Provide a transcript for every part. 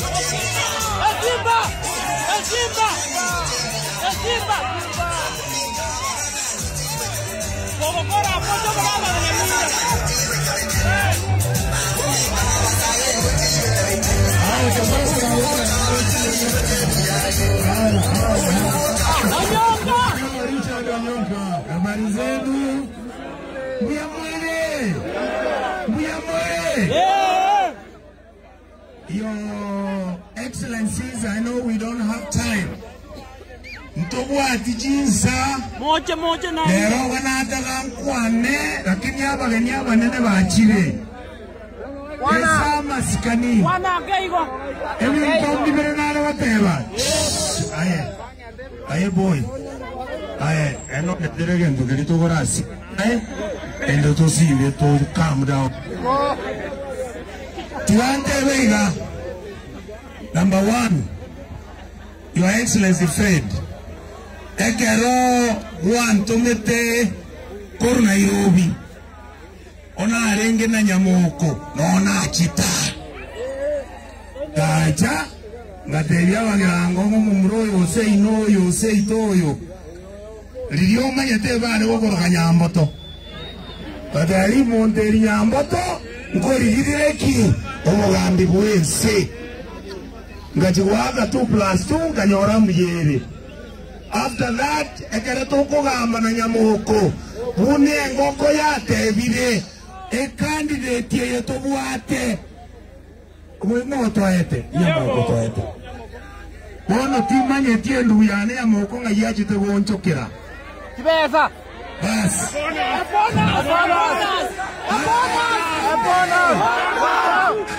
Esimba! Esimba! Esimba! Bogokora apocho bogamba na Nyamira. Onyonka! Richard Onyonka, habari zenu? Mbuya mwere, mbuya mwere. Yeah! Your Excellencies, I know we don't have time. Ntobwati chinsa Moche moche na. lero banataga nkwane lakini abageni abanene bachire esa amasikani Wana keigo. ebinto mbibere nare bateba aye aye boy aye eno netere gento keri togorasi aye endo tosibe to calm down tiwantebe iga. Number one, Your Excellency Fred, ekero gwantomete koru Nairobi onarenge na nyamoko nonachita gacha ngatebia abagirango ng'omomura oyo ose ino oyo ose ito oyo riria omanyete bare gokoroka nyamboto gatari monto eri nyamboto nkorigirire ki omogambi bwense ngachigwaka 2 plus 2 nkanyora muyere. After that ekere tokogamba na nyamoko bune engoko yatebire ecandidate eye tobwate ng'otoete nyamoko toete bono timanyeti endugu yane nyamoko ng'ai achete gonchokera. Kibesa. Basi. Bonus! Bonus!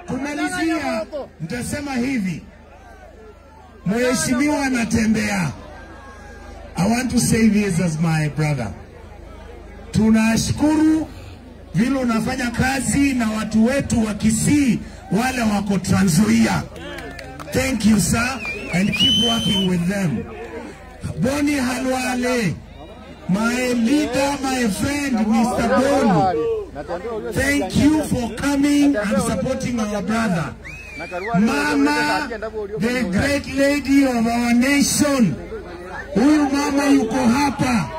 Kumalizia, nitasema hivi, Mheshimiwa anatembea. I want to say this as my brother. Tunashukuru vile unafanya kazi na watu wetu wa Kisii wale wako Trans Nzoia. Thank you, sir, and keep working with them. Boni Khalwale, my leader, my friend, Mr. Boni. Thank you for coming and supporting our brother. Mama, the great lady of our nation. Huyu mama yuko hapa.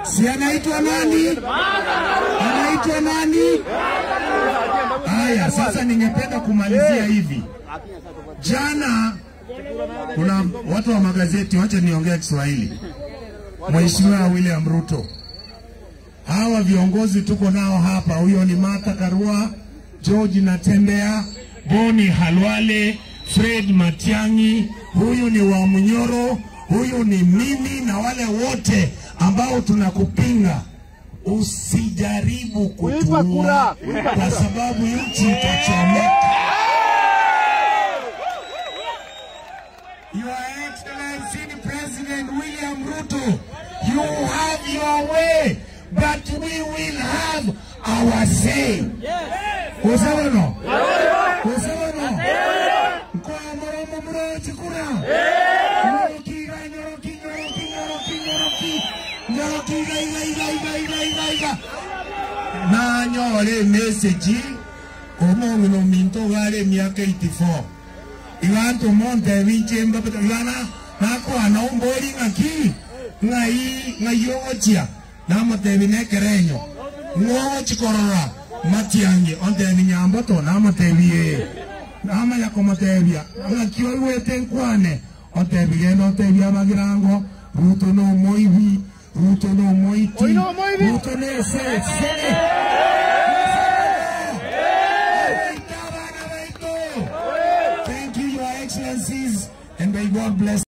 Si anaitwa nani? Anaitwa nani? Haya, sasa ningependa kumalizia hivi. Jana kuna watu wa magazeti, wacha niongee Kiswahili. Mheshimiwa William Ruto, hawa viongozi tuko nao hapa, huyo ni Martha Karua, George Natembea, Boni Khalwale, Fred Matiang'i, huyu ni wa Munyoro, huyu ni mimi na wale wote ambao tunakupinga. Usijaribu kutuua kwa sababu nchi itachomeka. Your Excellency President William Ruto, you have your way, but we will have our say. Usabano? Usabano? Kwa moromo moro chikura. Nyoroki ga nyoroki nyoroki nyoroki nyoroki nyoroki ga iga iga iga iga iga iga. Na nyore message omong'ina ominto gare emiaka 84 ibantu monte binchemba ibana nakwana ombori ng'aki ng'ai ng'ai ogochia namotebi nekerenyo ng'ogochikorora Matiang'i ontebi nyamboto namotebi ee namanya komotebia ng'aki oigwete nkwane ontebi genda ontebi abagirango Ruto no omoibi Ruto no omoiti Ruto ne esese. Thank you, Your Excellencies, and may God bless.